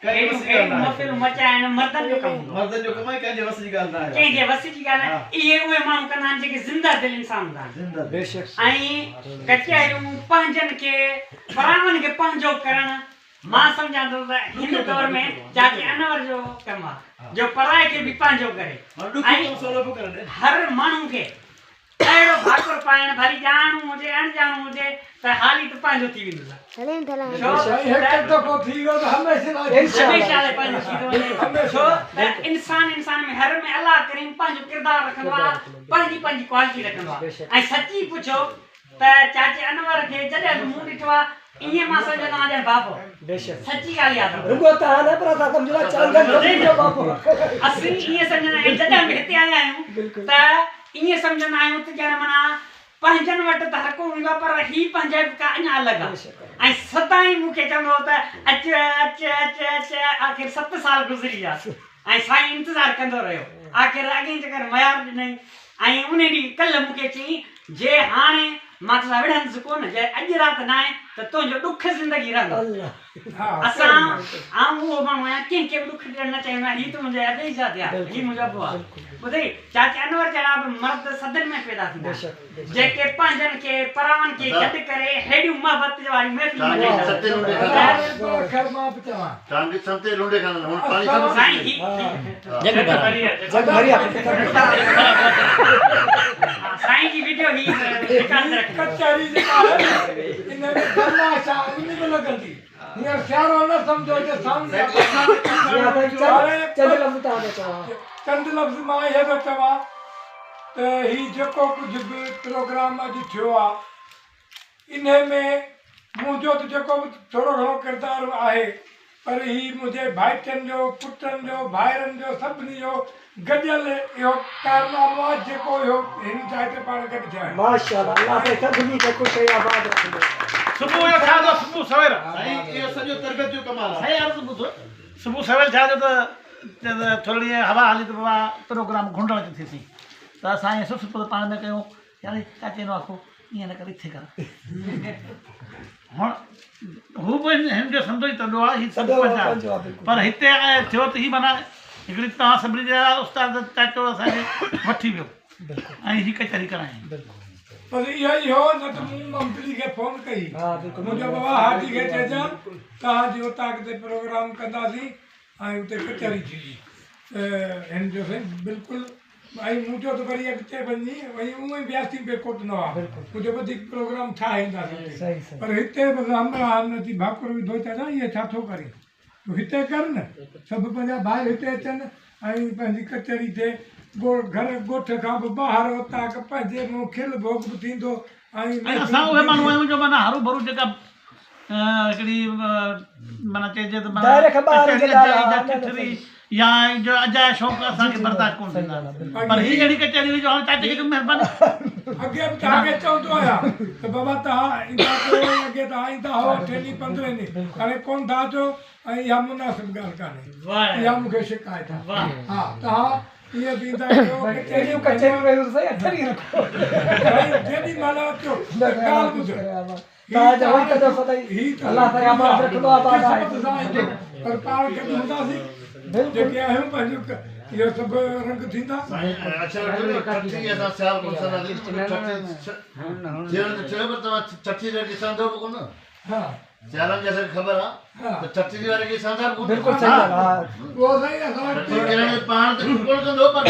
ڪنهن جي اهڙيون محفلون مچائڻ مردن جو ڪم هوندو آهي. مردن جو ڪم آهي ڪنهن جي وس جي ڳالهه ناهي. ڪنهن جي وس جي ڳالهه ناهي. اهي اهي ماڻهو ڪندا آهن جيڪي زنده دل انسان هوندا آهن. بيشڪ. ۽ ڪچهريون پنهنجن کي پراون کي پنهنجو ڪرڻ مان سمجهان ٿو ته هن دور ۾ چاچي انور جو ڪم آهي جو پرائي کي به پنهنجو ڪري ۽ هر ماڻهو کي اهڙو ڀاڪر پائڻ ڀلي ڄاڻو هجي اڻ ڄاڻو هجي ته حالي ته پنهنجو ٿي ويندس ڇو هڪ دفعو ٿي ويو ته هميشه لاء هميشه لاء پنهنجو ٿي ٿو وڃي ڇو ته انسان انسان ۾ هر ۾ الله ڪريم پنهنجو ڪردار رکندو آهي پنهنجي پنهنجي ڪوالٽي رکندو آهي ۽ سچي پڇو ته چاچي انور کي جڏهن به مون ڏٺو آهي ائين مان سمجهندو آهيان ڄڻ بابو سچي ڳالهه ياد رکو رڳو توهان نه پر اسان سمجهون ٿا چانگن سڀني جو بابو اسين ائين سمجهندا آهيون جڏهن به هتي آيا آهيون ته ائين سمجهندا آهيون ته ڄڻ معنيٰ پنهنجن وٽ ته هر ڪو ويندو آهي پر هي پنهنجائپ ڪا اڃا الڳ آهي ۽ سدائين مون کي چوندو هو ته اچ اچ اچ اچ آخر ست سال گذري ويا ۽ سائين انتظار ڪندو رهيو آخر اڳئين چڪر ميار ڏنائين ۽ انهي ڏينهن ڪلهه مون کي چيائين جي هاڻي مان توسان وڙهندس ڪونه، جي اڄ رات نه آئين ته تنهنجو ڏک زندگي رهندو. اسان، آئون اهو ماڻهو آهيان، ڪنهن کي به ڏک ڏيڻ نه چاهيندو آهيان، هي ته منهنجي ابي جي شادي آهي، هي منهنجو ابو آهي. ٻڌئي، چاچي انور جهڙا به مرد صدين ۾ پيدا ٿيندا آهن، جيڪي پنهنجن کي، پراون کي گڏ ڪري ههڙيون محبت واريون محفلون مچائيندا آهن. سائين هي. جڳ ڀريا. جڳ ڀريا. سائين جي وڊيو هي رڪارڊ تي رکجو. ڪچهري جيڪا آهي نه ان ۾ تماشا ان به لڳندي هينئر سيارو نه سمجهو جي سامهون چند لفظ توهان ٿا چوان. چند لفظ مان اهي ٿو چوان ته هي جيڪو ڪجهه به پروگرام اڄ ٿيو آ انهي ۾ منهنجو ته جيڪو به ٿورو گهڻو ڪردار آهي پر هي منهنجي ڀائٽين جو، پٽن جو، ڀائرن جو سڀني جو گڏيل اهو ڪارنامو آهي جيڪو اهو هن جاء تي پاڻ گڏ ٿيا آهيون. ماشاءالله الله سائين سڀني کي خوش ۽ آباد رکندو. صبح جو ڇا ٿيو صبح سوير. سائين اهو سڄو تربيت جو ڪمال آهي. سائين عرض ٻڌ صبح سوير ڇا ٿيو ته ٿورڙي هوا هلي ته بابا پروگرام گهنڊڻ جو ٿيسين ته اسان ائين سس پٽ پاڻ ۾ ڪيون يار چاچي نو آکو ائين نه ڪر اٿي ڪر هڻ هو به هن جو سمجهو ئي تڏو آهي هي سڀ پنهنجا پر هتي آيا ٿيو ته هي معنيٰ هڪڙي توهان سڀني جا استاد چاچو اسان کي وٺي ويو ۽ هي ڪچهري ڪرايائين. بس اهو ئي هو نه ته مون ممپلي کي فون ڪئي منهنجو بابا هادي کي چئجان توهان جي اوطاق تي پروگرام ڪنداسين ۽ اتي ڪچهري ٿيندي ته هن چيو سائين بلڪل ۽ مون چيو ته وري اڳتي وڃي ۽ اونئن ئي وياسين به ڪوٽ نواب مون چيو وڌيڪ پروگرام ٺاهي اينداسين اتي پر هتي بس همراهن اچي ڀاڪر وڌو چاچا اهي ڇا ٿو ڪرين تون هتي ڪر نه سڀ پنهنجا ڀائر هتي اچن ۽ پنهنجي ڪچهري ٿئي گهر ڳوٺ کان به ٻاهر اوطاق پنهنجي منهن کل ڀوڳ به ٿيندو ۽ ۽ اسان اهي ماڻهو آهيون جو معنيٰ هروڀرو جيڪا هڪڙي معنيٰ چئجي ته معنيٰ دائري کان ٻاهر ڪچهري جي ڳالهه اجائي آهي جا نه نه ٺٺري يا جو اجايا شوق اسان کي برداشت ڪونه ٿيندا آهن پر هي اهڙي ڪچهري هئي جو هاڻي چاچي کي به مهرباني اڳي به توهان کي چوندو آهيان ته بابا توهان ايندا ڪيو ۽ اڳي توهان ايندا هئا اٺين ڏينهن پندرهين ڏينهن هاڻي ڪونه ٿا اچو ۽ اها مناسب ڳالهه ڪانهي اها مون کي شڪايت آهي ها توهان ائين به ايندا ڪيو اهڙيون ڪچهريون رهيون ته سائين اٺ ڏينهن رکو سائين جيڏي مهل اچو ته ڳالهه ٻڌو توهان جا هوئي ڪندو سدائين الله سائين آباد رکندو آباد آهي پر پاڻ گڏ هونداسين جيڪي آهيون پنهنجو اهو سڀ رنگ ٿيندا. سائين اڇا ڇٺي اسان سيال ڪونه سهنداسين ڇٺي ٿيڻ ته ٿيو پر توهان ڇٺي جي سهندو به ڪونه سيالن جي اسان کي خبر آ ته ڇٺي جي واري کي سهندا به ڪونه بلڪل صحيح ڳالهه آ اهو سائين اسان ڇٺي ڪرڻ پاڻ ته ڪونه ڪندو پر